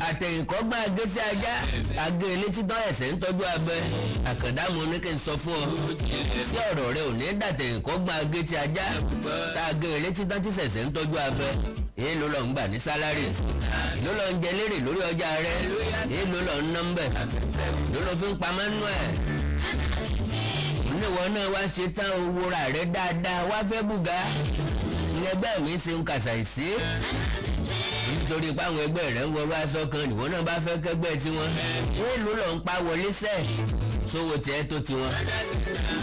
Àtẹ̀yìnkọ́gbọ́n agé tí ajá agé létí tán ẹ̀sẹ̀ ń tọ́jú abẹ. Àkàndá, mo ní kí n sọ fún ọ sí, ọ̀rọ̀ rẹ ò ní dàtẹ̀yìnkọ́gbọ́n agé tí ajá tá agé létí tán tí sẹ̀sẹ̀ ń tọ́jú abẹ. Èèló lọ ń gbà ní salary? Èló lọ ń jẹ lérè lórí ọjà rẹ? Èèló lọ ń ná ń bẹ̀? Èló ló fi ń pamọ́ nú ẹ̀? Oníwọ náà wá ṣe tán, owó ra rẹ dáadáa, wá fẹ́ bùgá. Ẹgbẹ́ mi ṣe ń kàṣà ìṣe nítorí pé àwọn ẹgbẹ́ rẹ̀ ń wọrú aṣọ kan, ìwọ náà bá fẹ́ kẹ́gbẹ́ tiwọn. Èèló lọ ń pa wọlé sẹ́ẹ̀? Sówó tiẹ̀ tó tiwọn?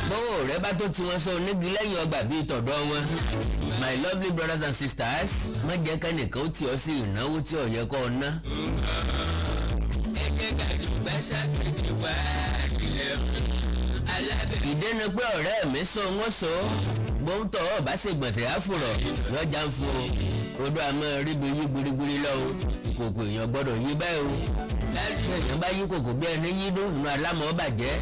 Bówó rẹ bá tó tiwọn, sọ onígi lẹ́yìn ọgbà bíi tọ̀dọ̀ wọn? My lovely brothers and sisters, má jẹ́ kẹ́nìkan ó tì ọ́ sí ìnáwó tí ò yẹ kó o ná. Ẹgbẹ́ gàdúgbà ṣàgbéjì wá ilẹ̀ alábẹ́. Ìdí ni pé ọ̀rẹ́ mi sọ wọ́n sọ gbóńtọ̀ ọba ṣègbọ̀nsẹ̀ àfùrọ̀ lọ́jà ń fún o. Odò àmọ́ ríbi yí gbirigbiri lọ o. Ìkòkò èèyàn gbọ́dọ̀ yí báyìí o. Bí èèyàn bá yí kòkò bí ẹni yí dó inú alámọ̀ bàjẹ́.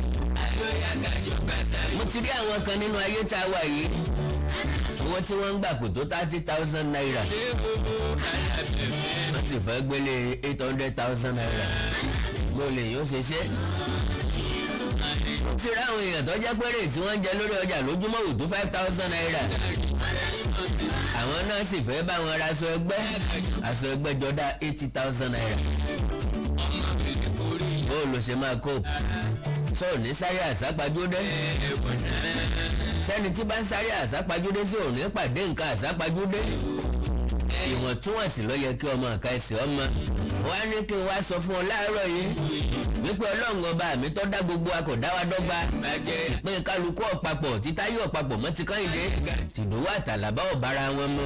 Alóyà gàdúgbà sáré. Mo ti rí àwọn kan nínú ayé tá a wà yìí, owó tí wọ́n ń gbà kò tó ₦30,000. Ṣé gbogbo alábẹ̀fẹ́. Wọ́n sì fẹ́ gbélé ₦800,000. Bó lè yóò ṣe ṣe? Mo ti rí àwọn èèyàn tó jẹ́ péré tí wọ́n ń jẹ lórí ọjà lójúmọ́ ò tó ₦5,000. Àwọn náà sì fẹ́ bá wọn ra aṣọ ẹgbẹ́, aṣọ ẹgbẹ́ jọdá ₦80,000. Ọmọ mi borí. Bó ló ṣe máa kó sọ ò ní sáré àsápajúdé? Ẹ̀wọ̀n náà. Sẹ́ni tí bá ń sáré àsápajúdé sí òní pàdé nǹkan àsápajúdé. Ìwọ̀ntúnwọ̀nsì ló yẹ kí ọmọ àka ẹsẹ̀ ọmọ wá ní. Kí n wá sọ fún ọ láàárọ̀ yìí wípé Ọlọ́run ọba mi tó dá gbogbo wa kò dá wa dọ́gba. Bàjẹ́. Ìpín kálukú ọ̀pápọ̀, títáyé ọ̀pápọ̀ mọ́ ti Kẹ́hìndé, tìdówó àtàlàbá ọ̀bára wọn mú.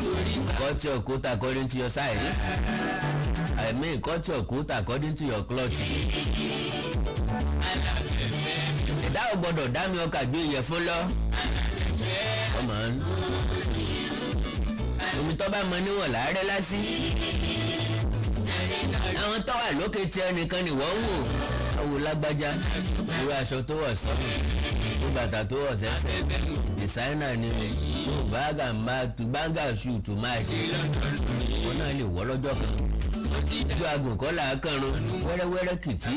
Torí Cut your coat according to your size. I mean, cut your coat according to your cloth. Ẹ̀dá ò gbọ́dọ̀ dá mi ọkà ju ìyẹ̀fun lọ. Ọmọ omi tó bá mọ níwọ̀n láàárẹ̀ lásì. Àwọn tó wà lókè tí ẹnìkan ni wọ́n ń wò. Ọwọ́ lágbájá, irú aṣọ tó wọ̀ sọ́run, irú bàtà tó wọ̀ sẹ́sẹ̀, designer ni o, tó bága máa tu bága ṣù tó máa ṣe, wọn náà lè wọ́ lọ́jọ́ kan. Ojú aago kọ́ là á kànrun wẹ́rẹ́wẹ́rẹ́ kìtì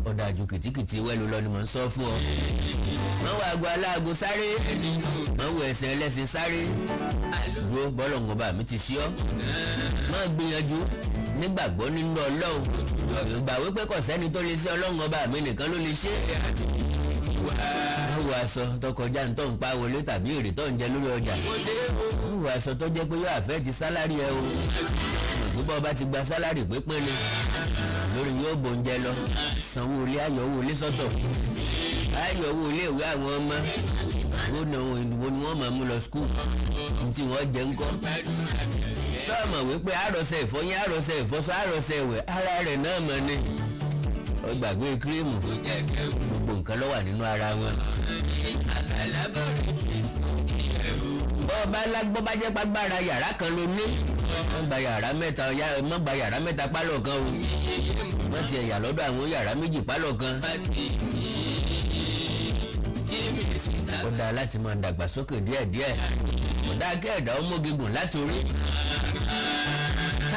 ọ̀dàjù kìtìkìtì wẹ́lu lọ ni mò ń sọ fún ọ. Wọ́n wọ aago aláago sáré, wọ́n wọ ẹsẹ̀ ẹlẹ́sìn sáré dúró. Bọ́lọ̀ mi ti ṣí ọ́, máa gbìyànjú nígbàgbọ́ nínú Ọlọ́run, ìgbà wípé kò sẹ́ni tó lè ṣe, Ọlọ́run ọba mi nìkan ló lè ṣe. Wọ́n wọ aṣọ tó kọjá ń tó ń pa wọlé tàbí èrè tó ń jẹ lórí ọjà. Wọ́n wọ aṣọ tó jẹ́ pé yóò àfẹ́ ti salary ẹ o. Ìgbọ́ ọba ti gba salary pípín ni lórí yóò bóúnjẹ lọ, sanwó ilé, ayọ̀wó ilé sọ́tọ̀, ayọ̀wó ilé ìwé àwọn ọmọ. Wo ni wọ́n máa mú lọ school tí wọ́n jẹ ńkọ́? Sọ́ọ̀mọ̀ wípé àròsẹ̀ ìfọyín, àròsẹ̀ ìfọṣọ, àròsẹ̀ ìwẹ̀, ara rẹ̀ náà mọ̀ ni. Ó gbàgbé cream, gbogbo nǹkan ló wà nínú ara wọn. Bọ́ bá lágbọ́ bá jẹ́ pàgbára yàrá kan ló ní, wọ́n gba yàrá mẹ́ta, wọ́n gba yàrá mẹ́ta pálọ̀ kan o. Wọ́n ti ẹ̀yà lọ́dọ̀ àwọn yàrá méjì pálọ̀ kan. Ó dáa láti máa dàgbàsókè díẹ̀díẹ̀, kò dáa kí ẹ̀dá ó mógi gùn láti orí.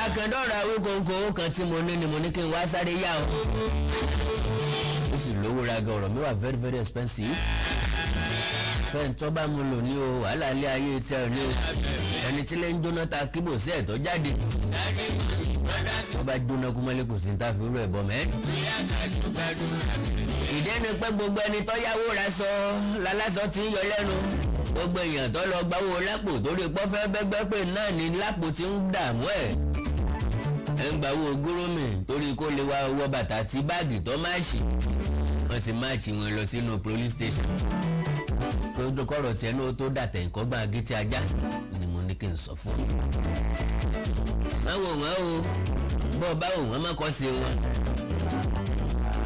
Akẹ́dọ̀rọ̀ Awíkonko kan tí mo ní ni mo ní kí n wá sáré yá o. Ó sì lówó ra gan. Ọ̀rọ̀ mi wà very very expensive. Fẹ́ǹtọ́ bá mu lò ní o, wàhálà ilé ayé tí ẹ ní o. Ẹni tí lè ń jóná ta kíbò sí ẹ̀tọ́ jáde, wọ́n bá jóná kú mọ́lẹ́, kò sí ní ta fi rú ẹ̀ bọ́ mẹ́. Ìdí ni pé gbogbo ẹni tó yáwó ra sọ lálásọ tí ń yọ lẹ́nu. Gbogbo èèyàn tó lọ gbáwó lápò torí pọ́fẹ́ bẹ́gbẹ́ pé náà ní lápò tí ń dààmú ẹ̀. Ẹ̀ ń gbàwó gúrómì torí kó lè wá wọ bàtà àti báàgì tó máàṣì. Wọ́n ti máàṣì wọn lọ sínú police station. Tó kọ̀rọ̀ tiẹ̀ ní o tó dàtẹ̀ ìkọ́gbà gétí ajá ni mo ní kí n sọ fún ọ. Má wò wọ́n o. Bọ́ ọ bá wò wọ́n, má kọ́ sí wọn.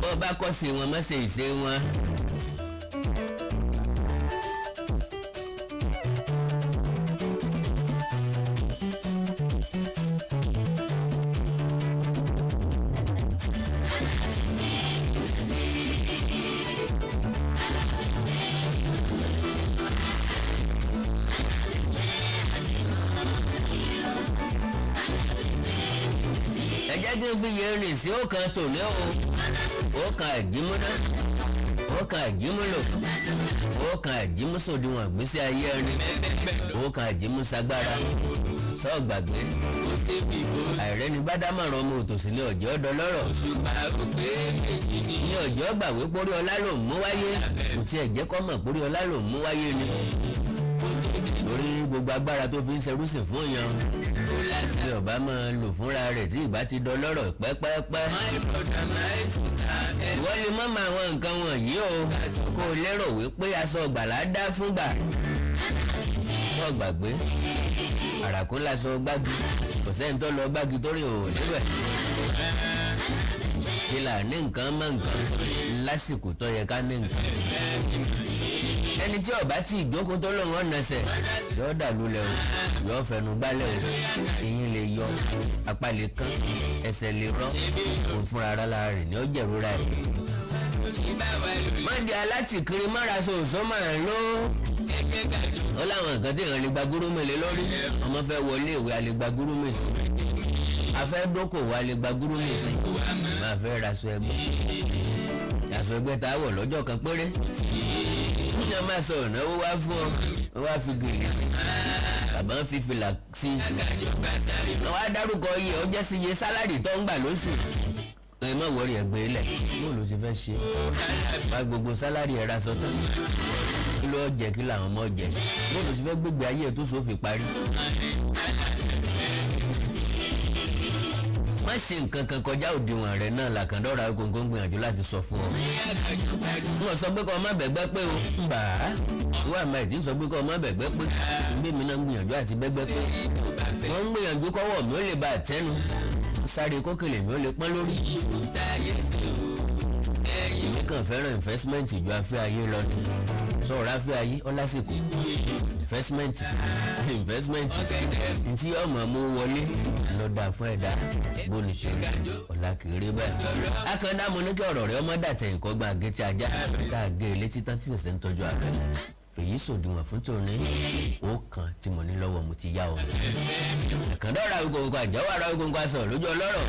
Bọ́ ọ bá kọ́ sí wọn, má ṣe ìṣe wọn. Ẹ jẹ́ kí n fi yẹ rìn sí ọ̀kan tòní o, ọ̀kan àjímúná, ọ̀kan àjímúlò, ọ̀kan àjímúsòdiwọ̀n ìgbésí ayé ẹni, ọ̀kan àjímúsagbára. Sọ́ọ̀gbàgbé àìrẹ́ni bá dámọ̀ràn ọmọ òtòsí ní ọ̀jọ́ dọlọ́rọ̀ ní ọ̀jọ́ gbàgbé pórí ọlá ló ń mú wáyé. Kò tiẹ̀ jẹ́ kọ́ mọ̀ pórí ọlá ló ń mú wáyé ni, torí gbogbo agbára tó fi ń ṣerúsìn fún yan ní ọba máa lò fúnra rẹ̀ tí ìbá ti dọlọ́rọ̀ pẹ́pẹ́pẹ́. Ìwọ́n lè má mọ àwọn nǹkan wọ̀nyí o, kó o lérò wípé aṣọ ọgbàlá dá fúngbà. Sọ gbàgbé àràkún láṣọ gbági, kò sẹ́ni tó lọ gbági torí ò níbẹ̀. Ṣe là ní nǹkan mọ́ nǹkan lásìkò tó yẹ ká ní nǹkan. Ẹni tí ọba tí ìjókòó tó lòun ọ̀nàṣẹ̀ yóò dà lulẹ̀ o, yóò fẹnu gbálẹ̀ o, eyín lè yọ, apá lè kán, ẹsẹ̀ lè rọ́, òun fúnra ara lára rẹ̀ ní ó jẹ̀rora ẹ̀. Má di alátìkiri mára sòsó máa ń lò ó. Láwọn nǹkan tí èèyàn lè gba gúrúmì lé lórí. Ọmọ fẹ́ wọlé ìwé, a lè gba gúrúmì sí. Afẹ́ dókòwò, a lè gba gúrúmì sí. Máa fẹ́ raṣọ ẹgbẹ́, aṣọ ẹgbẹ́ tá a wọ̀ lọ́jọ́ kan péré, níjọ́ máa sọ ìnáwó wá fún ọ, wá fi gèlè sí, bàbá ń fi fìlà sí, wọ́n wá dárúkọ iye ọjọ́ sí iye salary tó ń gbà lóṣù. Ẹ má worry, ẹgbẹ́ ilẹ̀ bó ló ti fẹ́ ṣe wá gbogbo salary ẹ̀ ra sọ́tọ̀, kí ló jẹ, kí làwọn ọmọ jẹ, bó ló ti fẹ́ gbégbé ayé ẹ̀ tó sófin parí. Má ṣe nǹkan kan kọjá òdiwọ̀n rẹ̀ náà làkàndọ́ra gbogbo ń gbìyànjú láti sọ fún ọ. N ò sọ pé kọ́ ọ má bẹ̀gbẹ́ pé o ń bà á wọ́n àmọ́ ẹ̀ tí ń sọ pé kọ́ ọ má bẹ̀gbẹ́ pé gbé mi náà ń gbìyànjú àti bẹ́gbẹ́ pé wọ́n ń gbìyànjú kọ́wọ́ mi ó lè ba àtẹ́nu sáré kókèlè mi ó lè pọ́n lórí. Èmi kàn fẹ́ràn investment ju afẹ́ ayé lọ ni. Sọ̀rọ̀ afẹ́ ayé ọ lásìkò, investment, investment ntí ọmọ mú wọlé lọ́dà fún ẹ̀dá bóni ṣe rí ọ̀la kéré báyìí. Akanda, mo ní kí ọ̀rọ̀ rẹ ọmọ dàtẹ̀yìn kọ́ gba àgé tí ajá tá a gé létí tán tí sẹ̀sẹ̀ ń tọ́jú àfẹ́. Fèyí sòdiwọ̀n fún tòní, ó kan tí mo ní lọ́wọ́ mo ti yá o. Àkàndá ọ̀rọ̀ Awikonko, àjọwọ́ ọ̀rọ̀ Awikonko, aṣọ lójú ọlọ́rọ̀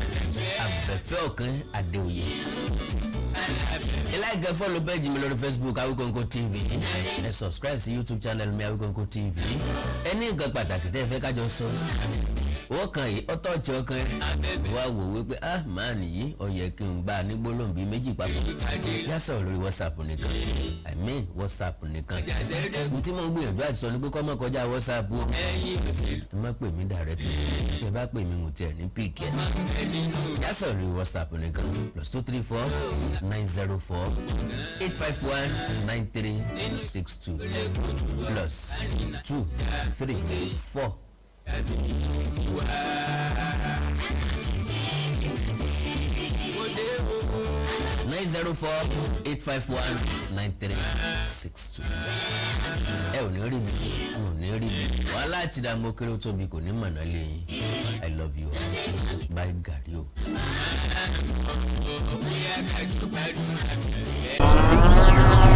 àbẹ̀fẹ́ ọ̀kan Adéoyè. Ẹ like, follow page mi lórí Facebook, Awikonko TV. Ẹ subscribe sí YouTube channel mi, Awikonko TV. Ẹ ní nǹkan pàtàkì tẹ́ ẹ fẹ́ kájọ sọ, ó kàn yìí, ó tọ́ọ̀tì ọkàn ẹ wá wò wípé, ah, máa nìyí, ó yẹ kí n gbá a ní gbólóhùn bíi méjì papọ̀. Yá sọ̀rọ̀ lórí WhatsApp nìkan, I mean WhatsApp nìkan. N tí mo ń gbìyànjú àti sọ ni pé kọ́ mọ́ kọjá WhatsApp o. Ẹ má pè mí directly. Ẹ bá pè mí, mo tiẹ̀ ní pick ẹ̀. Yá sọ̀rọ̀ lórí WhatsApp nìkan: +234 904 851 9362, +234. 904 851 9362. Ẹ ò ní rí mi, n ò ní rí mi. Wàhálà àti ìdààmú kéré ó tóbi kò ní mọ̀nà lẹ́yìn. I love you all. Bye gàrí o. Bóyá kájọ gbádùn àbẹ̀fẹ́.